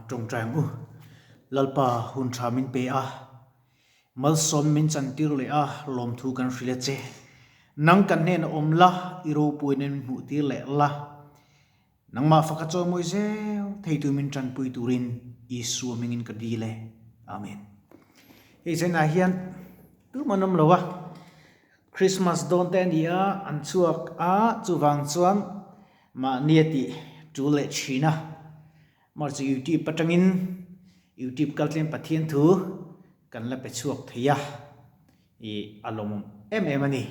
Tawngtai ang u. Lalpa hun tha min pe a, malsawm min chantir leh a, lawmthu kan hrilh a che. Nang kan hnenah awm la, i ropuina min hmuh tir leh la. Nangmah faka chawimawi zel theitu min tanpui turin Isua hmingin ka dil e. Amen. Hei zainah hian tumah an awm lo a, Christmas dawn te a ni a, an chhuak a, chuvang chuan mahni a tih tul leh thin a. Mar chu YouTube atangin YouTube kal tlem Pathian thu kan la pe chhuak thei a, ih a lawmawm em em a ni.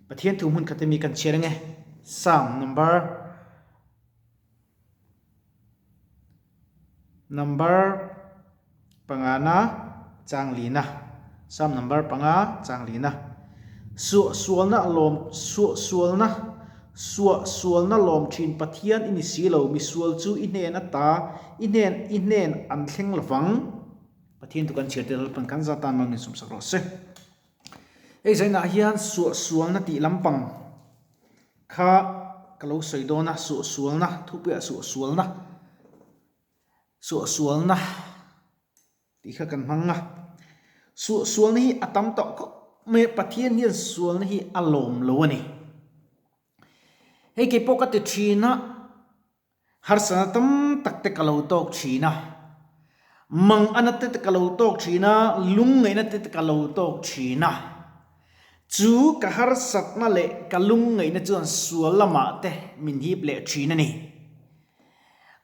Pathian thu hmun khat emi kan chhiar ange, Psalm number Number pangana changlina Psalm number panga changlina Suahsualna lawm suahsualna suahsualna lawm thin Pathian i ni si lo misual chu i hnen ata i hnen i hnen an thleng lovang Pathian chu kan chhiar tel lalpan kan za tan malmin sawmsak rawh se. Hei zainah hian suahsualna tih lampang Kha ka lo sawi dawn a, suahsualna, thupuiah suahsualna, suahsualna tih kha kan hmang a. Suahsualna hi a tam tawh khawp mai a, Pathian hian sualna hi a lawm lo a ni. Hei keipawh ka ti thin a. Harsatna tam tak te ka lo tawk thin a, mangana te ka lo tawk thin a, lungngaihna te ka lo tawk thin a. Chu ka harsatna leh ka lungngaihna chuan sual lamah te min hip leh thin a ni.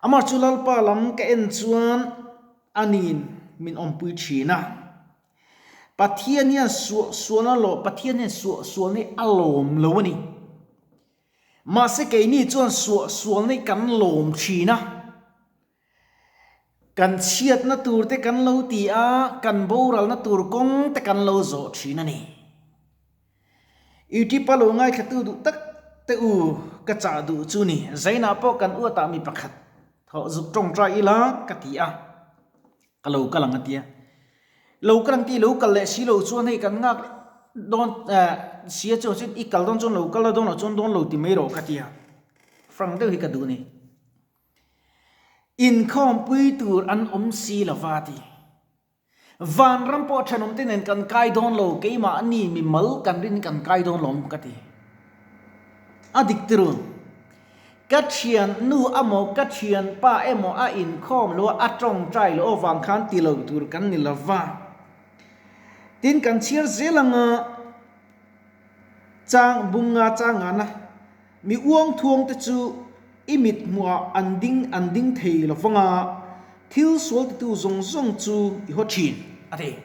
Amah chu Lalpa lam ka en chuan aniin min awmpui thin a. Pathian hian suahsualna lawm, Pathian hian suahsualna hi a lawm lo a ni. Mahse keini chuan suahsualna hi kan lawm thin a, kan chhiatna tur te kan lo ti a, kan boralna tur kawng te kan lo zawh thin a ni. Youtube-a lo ngaithlatu duh tak te u ka chah duh chu ni, Zainah pawh kan uatah mi pakhat thawh zuk tawngtai ila ka ti a. Ka lo kal ang a tia. Lo kal ang tih lo kal leh si lo chuan hei kan nghak dawn eh sia chuan chuan i kal dawn chuan lo kal la dawn loh chuan dawn lo ti mai rawh ka tia. Frank deuh hi ka duh a ni. Inkhawmpui tur an awm si lova ti. Vanram pawh thenawmte nen kan kai dawn lo keimahni mimal kan rin kan kai dawn lo ang ka ti. A dik tirun. Ka thian nu amaw ka thian pa emaw a inkhawm lo a, a tawngtai loh avang khan ti lo tur kan ni lo va. Tin kan chhiar zel anga chang bunga changana mi uang thuang te chu i mit hmuhah an ding an ding thei lo vanga thil sual titu zawng zawng chu i haw thin a ti.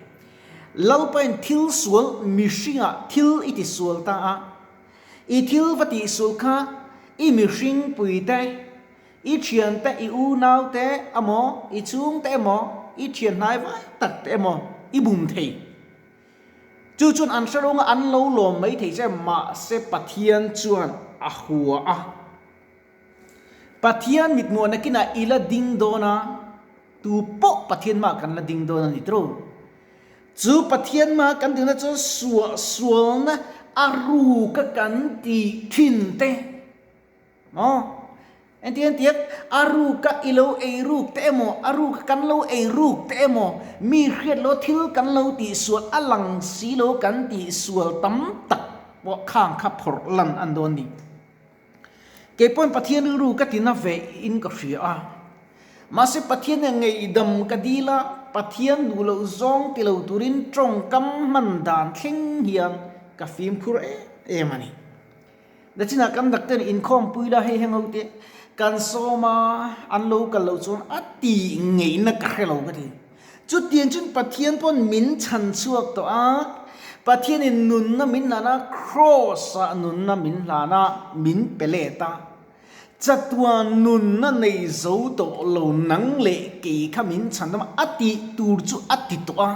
Lalpain thil sual mihringah thil i ti sual ta a. I thil va tihsul kha i mihring pui te, i thian te, i unau te emaw, i chhung te emaw, i thian hnai vai tak te emaw i bum thei. Chu chuan an hre runga an lo lawm mai thei che, mahse Pathian chuan a hua a. Pathian mithmuah nakinah i la ding dawn a, tu pawh Pathian mah kan la ding dawn a ni tru. Chu Pathian mah kan dingna chuan suahsualna a ruka kan tih thin te maw? Engtin an ti a, a ruka i lo ei ruk te emaw, a ruka kan lo ei ruk te emaw, mi hriat lo thil kan lo tihsual a lang si lo kan tihsual tam tak pawh khang kha phawrh lan an dawn ni. Kei pawhin Pathian rilru ka tina ve in ka hria a. Mahse Pathian nen ngeihdam ka dil a, Pathian duh loh zawng ti lo turin tawngkam hman dan thleng hian ka fimkhur em em a ni. Nachinah kan dakten inkhawmpui la hei heng ho te kan sawm a, an lo kal loh chuan a tih ngeihna ka hre lo ka ti. Chutiang chuan Pathian pawn min chhan chhuak tawh a, Pathianin nunna min hlan a, Kraws-ah nunna min hlan a, min pe let a. Chatuan nunna nei zo tawh lo nang leh kei kha min chhan dam a, a tih tur chu a ti tawh a.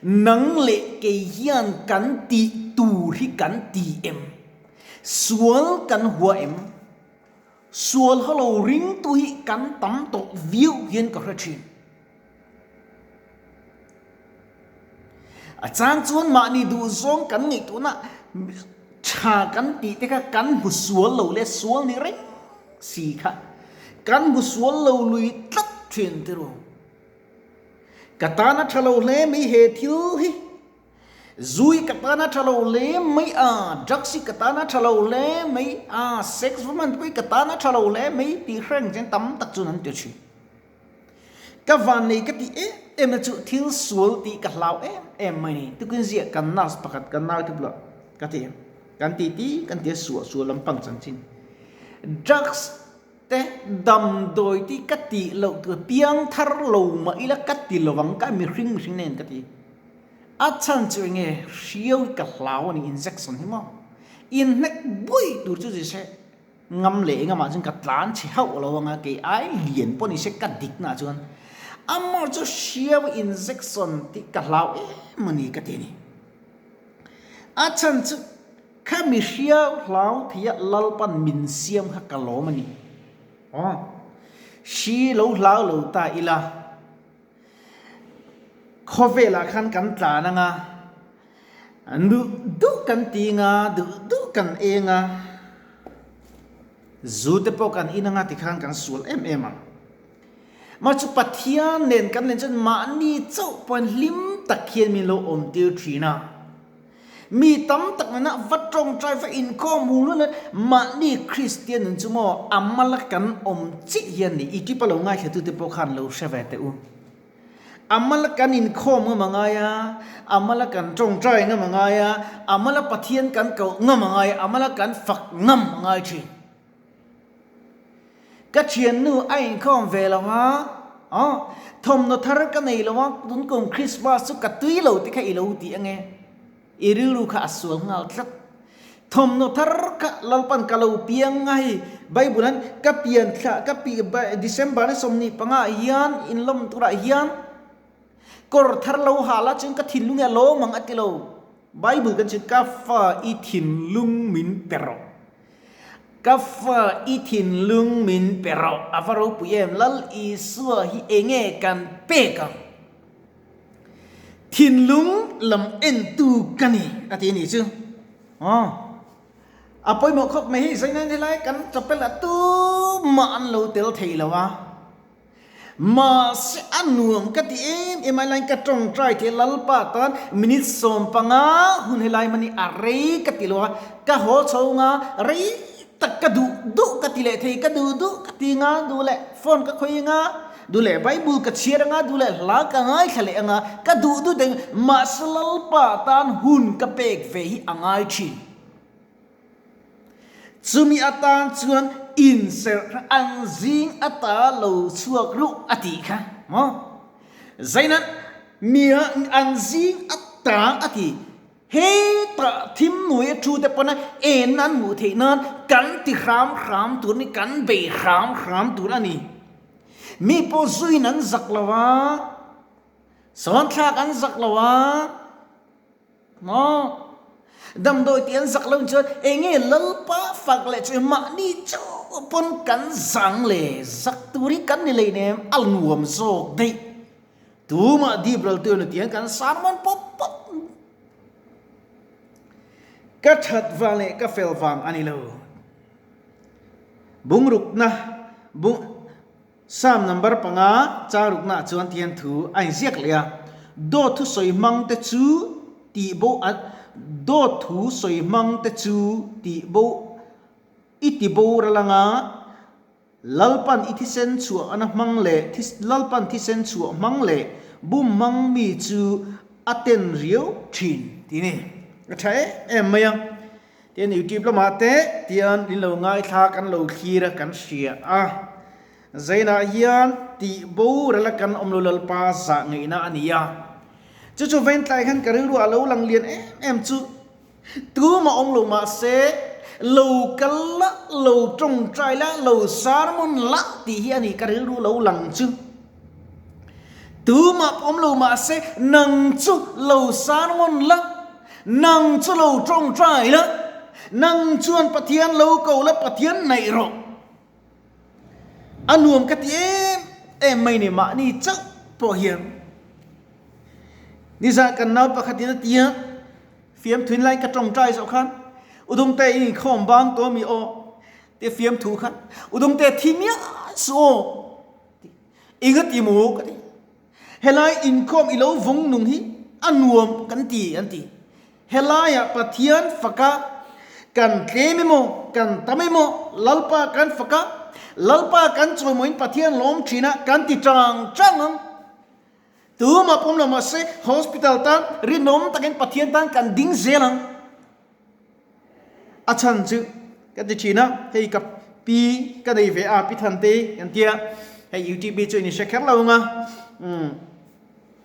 Nang leh kei hian kan tih tur hi kan ti em? Sual kan hua em? Sual ho lo ringtu hi kan tam tawh viau hian ka hre thin. A chang chuan mahni duhzawng kan ngaihtuahna tha kan tih te kha kan hmu sual lo leh sual ni reng si kha kan hmu sual lo lui tlat thin. thin ti ru. Ka tan a tha lo hle mai he thil hi. Zui ka tan a tha lo hle mai a, drugs hi ka tan a tha lo hle mai a, sex woman pawh hi ka tan a tha lo hle mai tih hreng chuan tam tak chuan an ti thin. Ka vannei ka tih em em na chu thil sual tih ka hlau em em mai ni. Tukin ziah kan nurse pakhat kan naute bulah ka ti a, kan ti ti kan ti a suah sual lampang chanchin. Drugs te damdawi tih ka tih loh tur piang thar lo mah ila ka ti lovang ka mihring mihring nen ka ti. A chhan chu enge hriau ka hlau a ni injection hi maw. Inhnek buai tur chu zise ngam leh engamah chuan ka tlan chhe hauh lo anga kei ai lian pawh ni se ka dik na chuan amah chu hriau injection tih ka hlau em a ni ka ti a ni. A chhan chu khami hriau hlau theia Lalpan min siam kha ka lawm a ni. Aw hri lo hlau lo ta ila. Khawvelah khan kan tlan anga, duh duh kan ti anga, duh duh kan eng a, zu te pawh kan in anga tikhan kan sual em em ang. Mah chu Pathian nen kan len chuan mahni chauh pawhin hlim tak hian min lo awm tir thin a. Mi tam tak nena va tawngtai va inkhawm hmu lul a, mahni Kristian nun chu maw a mala kan awm chiah hian ni, i tipa lo ngaithlatute pawh khan lo hre ve teh u. A mala kan inkhawm ngam a ngai a, a mala kan tawngtai ngam a ngai a, a mala Pathian kan koh ngam a ngai a, a mala kan fak ngam a ngai thin. Ka thiannu a inkhawm ve lo a, aw, thawmhnaw thar ka nei lo a, tun kum Christmas chu ka tui lo te kha i lo ti ange, i rilru kha a sual nghal tlat. Thawmhnaw thar kha Lalpan ka lo piang a hei, Bible an ka pian thla ka pi December ni 25 ah hian inlawm turah hian kawr thar lo ha la chuan ka thinlung hi a lawm ang a ti lo. Bible kan chhiat ka fa i thinlung min pe rawh. Ka fa i thinlung min pe rawh a va ropui em Lal Isua hi enge kan pek ang? Thinlung lam entu ka ni a ti a nih chu. Aw a pawimawh khawp mai hei zainain helai kan chapel ah tumah an lo tel thei lo a. Mahse a nuam ka ti em em a, helaiin ka tawngtai thei a, Lalpa tan minute 15 hun helai hman hi a rei ka ti lo a, ka haw chho nga rei tak ka duh duh ka ti leh thei, ka duh duh ka ti nga, duh leh phone ka khawi nga, duh leh Bible ka chhiar anga, duh leh hla ka ngaithla leh anga, ka duh duh deng, mahse Lalpa tan hun ka pek ve hi a ngai thin. Chumi atan chuan inserh an zing ata lo chhuak ruh a tih kha maw? Zaina mia an zing ata a ti. Hetah thim nuai a thu te pawn a en an hmuh theih nan kan ti hram hram tur a ni, kan bei hram hram tur a ni. Mi pawh zuiin an zak lo a, sawnthlak an zak lo a. Maw? Damdawi tih an zak lo in chuan enge Lalpa fak leh chu mahni chauh pawn kan zang le zak tur hi kan ni lei nem a nuam zawk daih. Tumah dip ral tu emaw tiang kan sermon pawp pawp. Ka that vang leh ka fel vang a ni lo. Bungrukna bung Psalm number panga charuknaah chuan tihian thu a inziak leh a, Dawt thu sawi hmangte chu tih bo an Dawt thu sawi hmangte chu tih bo i ti boral anga Lalpan i thisen chhuah ana hmang leh Lalpan thisen chhuah hmang leh bum hmang mi chu a ten riau thin tih a ni. A tha em em mai a. Tihian YouTube lamah te tihian in lo ngaithla kan lo thlir a kan hria a. Zainah hian tih boral a kan awm lo Lalpa zah ngeihna a ni a. Chu chu vaintlai khan ka rilru a lo lang lian em em chu tumah awm lo mah se lo kal la, lo tawngtai la, lo sermon la tih hi a ni ka rilru lo lang chu. Tumah awm lo mah se nang chu lo sermon la, nang chu lo tawngtai la, nang chuan Pathian lo ko la, Pathian naih rawh. A nuam ka ti em em mai ni mahni chauh pawh hian nizan kan nau pakhatin a ti a, fiamthuin laiin ka tawngtai zawh khan Udungte i inkhawm bang tawh ami aw tia fiamthu khan Udungte thi miah suh aw. Engati maw ka ti. Helai inkhawm i lo vawng nung hi a nuam kan ti an ti. Helaiah Pathian faka kan tlem emaw, kan tam emaw, Lalpa kan faka, Lalpa kan chawimawiin Pathian lawm thin a kan ti chang chang ang. Tumah pawm lo mahse hospital tan rinawm takin Pathian tan kan ding zel ang. A chhan chu ka ti thin a, hei ka pi ka nei ve a, pi Thante kan tia, hei UTB chu in hre kher lo ang a, umm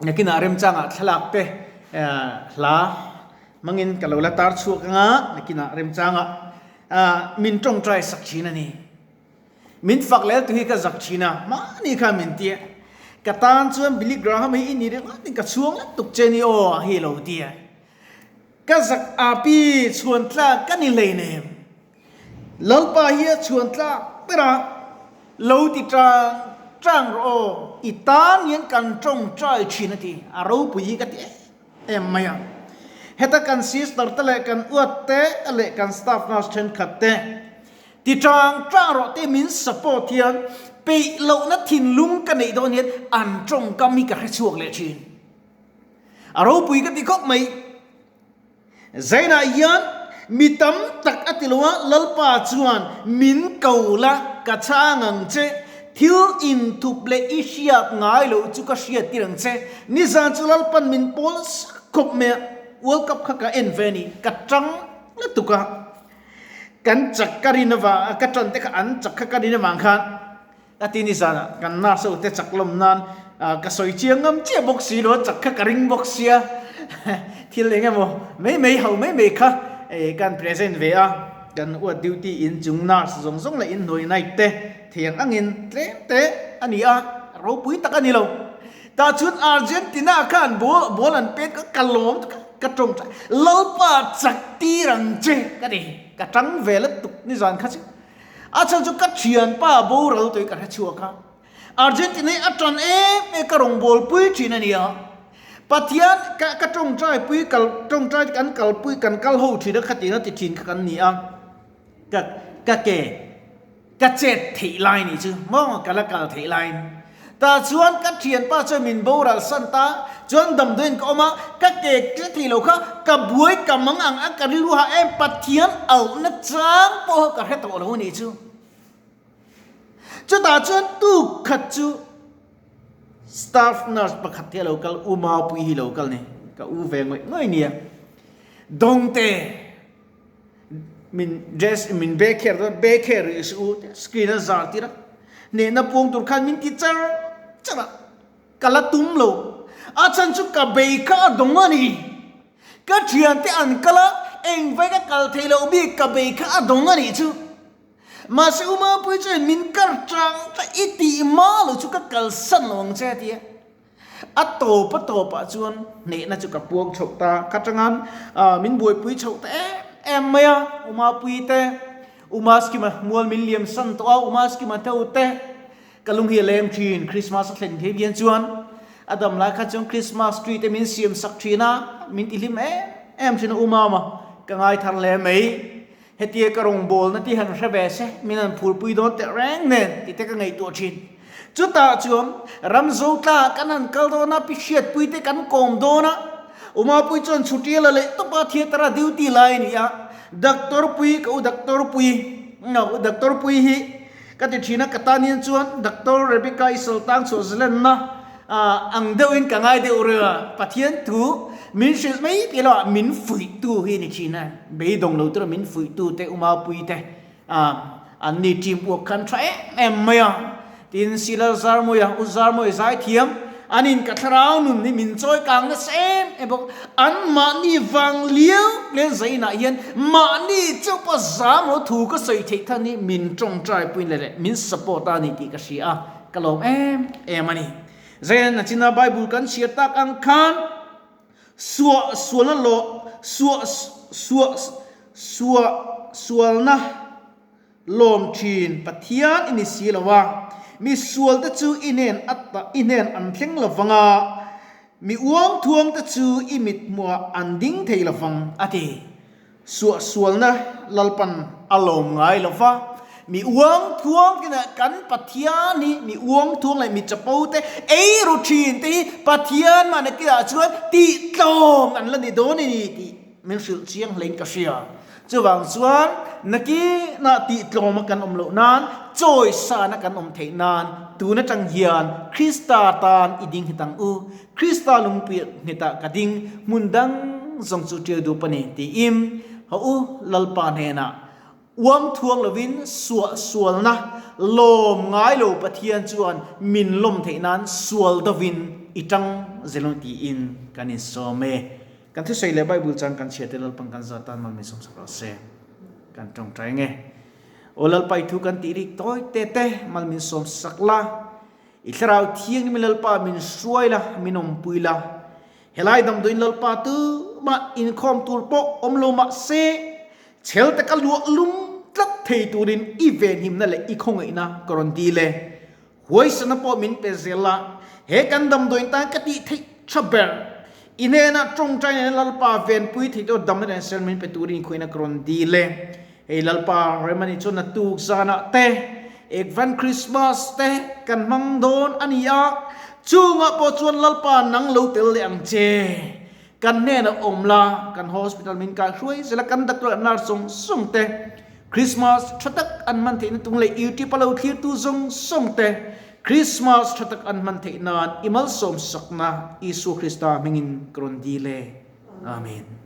nakinah remchangah thlalak te hla hmangin ka lo la tar chhuak ang a, nakinah remchangah min tawngtai sak thin a ni. Min fak lel tu hi ka zak thin a, mahni khan min ti a, ka tan chuan Billy Graham hi i ni ringawt in ka chhuang lutuk che ni aw hi lo ti a, ka zak a pi chhuan tlak ka ni hleinem, Lalpa hi a chhuan tlak ber a, lo ti tang tang rawh aw, i tan hian kan tawngtai thin a ti, a ropui hi ka ti em em mai a. Heta kan sister te leh kan uat te leh kan staff nurse thenkhat te Ti tang tang rawh te min support hian peih lohna thinlung ka neih dawn hian an tawngkam hi ka hre chhuak leh thin. A ropui ka ti khawp mai. Zainah hian mi tam tak a ti lo a, Lalpa chuan min ko la ka chhang ang che, thil inthup leh i hriat ngai loh chu ka hriat tir ang che. Nizan chu Lalpan min pawl sak khawp mai a, World Cup kha ka en ve a ni, ka tang lutuk a. Kan chak ka rin avang ka tan te kha an chak kha ka rin avang khan a ti ni zanah kan nurse ho te chak lawm nan ka sawi chiang ngam chiah bawk si lo a chak kha ka ring bawk sia thil eng emaw mai mai ho mai mai kha kan present ve a kan uat duty in chung nurse zawng zawng leh inhnuai night te thiang angin tlem te a ni a ropui tak a ni lo. Tah chuan Argentina khan ball ball an pek a, ka lawm ka tawngtai Lalpa chak tir ang che ka ti, ka tang ve lutuk nizan kha chu. A chhan chu ka thianpa boral tawih ka hre chhuak a, Argentina hi a tan em em ka rawn ball pui thin a nia. Pathian ka ka tawngtai pui kal tawngtai kan kalpui kan kal ho thin a khatiang a ti thin kha kan ni a, ka ka ke. Ka chet theih lai nih chu maw ka la kal theih laiin. Tah chuan ka thianpa chuan min boral san ta, chuan damdawiin ka awm a, ka ke tle thei lo kha ka buai ka mang ang a, ka rilru hah em Pathian auhna chang pawh ka hre tawh lo nih chu. Chutah chuan tuk khat chu staff nurse pakhat hi a lo kal, U Maupui hi lo kal ni, ka u ve ngawih ngawih nia, Dawngte. Min dress min be kher dawn be kher rih suh u tih screen a zar tir a hnehna puang tur khan min ti char char a ka la tum lo a chhan chu ka bei kha a dawng a ni ka thiante an kal a engvai ka kal thei loh bik ka bei kha a dawng a nih chu mahse u Mapuii chuan min kar chang ta i tih ma lo chu ka kalsan lo ang che a ti a. A tawp a tawpah chuan hnehna chu ka puang chhoh ta. Ka tangan min buaipui chhoh ta em em mai a, Umapui te, Umaskima mual min liam san tawh a, Umaskima tho te ka lung hi a lem thin. Christmas a thlen phei hian chuan a dam lai kha chuan Christmas tree te min siam sak thin a, min ti hlim em em thin a Umama ka ngai thar hle mai. Hetia ka rawngbawlna tih han hre ve se, min han phurpui dawn teh reng nen tih te ka ngaihtuah thin. Chutah chuan Ramzo tla kan han kal dawn a, Pi Hriatpui te kan kawm dawn a, Umapui chuan chhuti a la leh tawp a, theatre a duty lai a ni a, Doctor Pui, ka u Doctor Pui, Doctor Pui hi ka ti thin a, ka tan hian chuan Doctor Rebecca i Saltang chhuah zalenna ang deuhin ka ngai deuh reuh a, Pathian thu min hrilh mai piah lamah min fuihtu hi a ni thin a, beidawng lo tura min fuihtu te Umapui te an ni team uak khan tha em em mai a, tin Sila Zarmawia, U Zarmawia zaithiam an in ka thlarau nun hi min chawi kang nasa em em bawk, an mahni vang liau lian zainah hian mahni chauh pawh zam lo thu ka sawi theih than hi min tawngtai puin leh leh min support a ni tih ka hria a. Ka lawm em em a ni. Zaina china Bible kan chhiar tak ang khan suah sualna lawh suah suah suah sualna lawm thin Pathian i ni si lo a, mi sualte chu i hnen a i hnen an thleng lo vang a, mi uang thuangte chu i mit hmuhah an ding thei lo vang a ti. Suahsualna Lalpan a lawm ngai lo va. Mi uang thuang te leh kan Pathian hi mi uang thuang leh mi chapo te ei ru thin te hi Pathian mahni kilah chuan tih tlawm an la ni dawn a ni tih min hrilh chiang hlein ka hria. Chuvang chuan nakinah tih tlawma kan awm loh nan, chawisana kan awm theih nan tun atang hian Krista tan i ding nghet ang u. Krista lungpui nghetah ka ding, hmun dang zawng chu ṭiau dup a ni tiin haw u Lalpa hnenah Uang thuang lovin suah sualna lawm ngai lo Pathian chuan min lawm theih nan sual dovin i tang zelawng tiin kan insawm e. Kan thusawi leh Bible chang kan chhiate Lalpan kan zat tan mal min sawmsak rawh se. Kan tawngtai nge. Aw Lalpa i thu kan tih rik tawi te te mal min sawmsak la. I thlarau thianghlim Lalpa min hruai la, min awmpui la. Helai damdawiin Lalpa tu mah inkhawm tur pawh awm lo mah se, Chhel taka luah lum tlat thei turin i venhimna leh i khawngaihna ka rawn dil e. Huaisana pawh min pe zel a, he kan damdawiin tan ka tih theih tha ber. I hnenah tawngtai nena Lalpa venpui thei tur damna leh ser min pe turin i khawngaihna ka rawn dil e. Hei Lalpa Remani chu naktuk zanah te Advent Christmas te kan hmang dawn a ni a, chungah pawh chuan Lalpa nang lo tel leh ang che. Kan hnenah awm la, kan hospital min kai hruai zel a, kan doctor leh nurse zawng zawng te, Christmas tha tak an hman theihna tung leh YouTube a lo thlirtu zawng zawng te, Christmas tha tak an hman theih nan i malsawmsakna Isua Krista hmingin ka rawn dil e. Amen.